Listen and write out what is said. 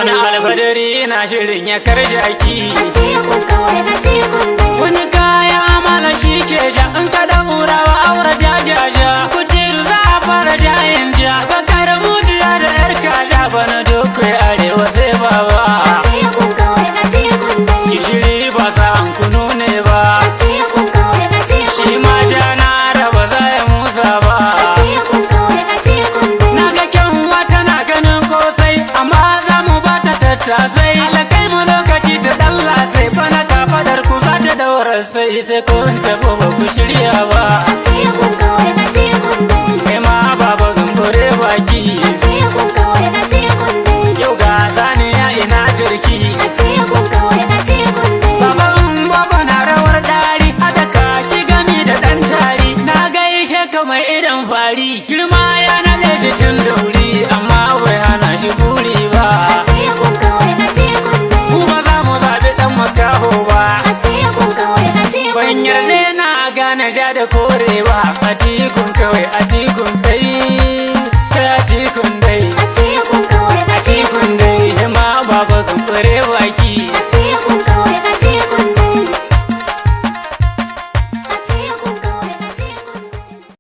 Bana alfadari na shirin ya karjaki. Atikun kawai, Atikun dai. Wani kaya amala shi ke ja, in ka daurawa aure jajaja. Kujeru za a fara jayin ja, bakar mujiya da yar kaja, bana dokai arewa sai baba. Atikun kawai, Atikun dai. Gishiri ba sa an kunu ne ba. Atikun kawai, Atikun Shi ma ja na raba za ya musa ba. Atikun kawai, Atikun dai. Na ga kyanwa tana ganin kosai, amma za mu ba ta tattasai. Alakai mu lokaci ta dalla sai bana kafadar ku za ta daura sai sai kun tafi ba ku shirya ba. Atikun kawai, Atikun dai. Kai ma baba zumbure baki. Atikun kawai, Atikun dai. Yau ga saniya ina jirki. Atikun kawai, Atikun dai. Baban baba na rawar dari, haɗa kaki gami da ɗan tari. Na gaishe ka mai idan fari, girma ya naɗe shi tun da wuri, amma bai hana shi buri ba. Atikun kawai, Atikun dai. Mu ba za mu zaɓi ɗan makaho ba. Atikun kawai, Atikun Ban dai. yarda na gane ja da kore ba. Atikun kawai, Atikun sai.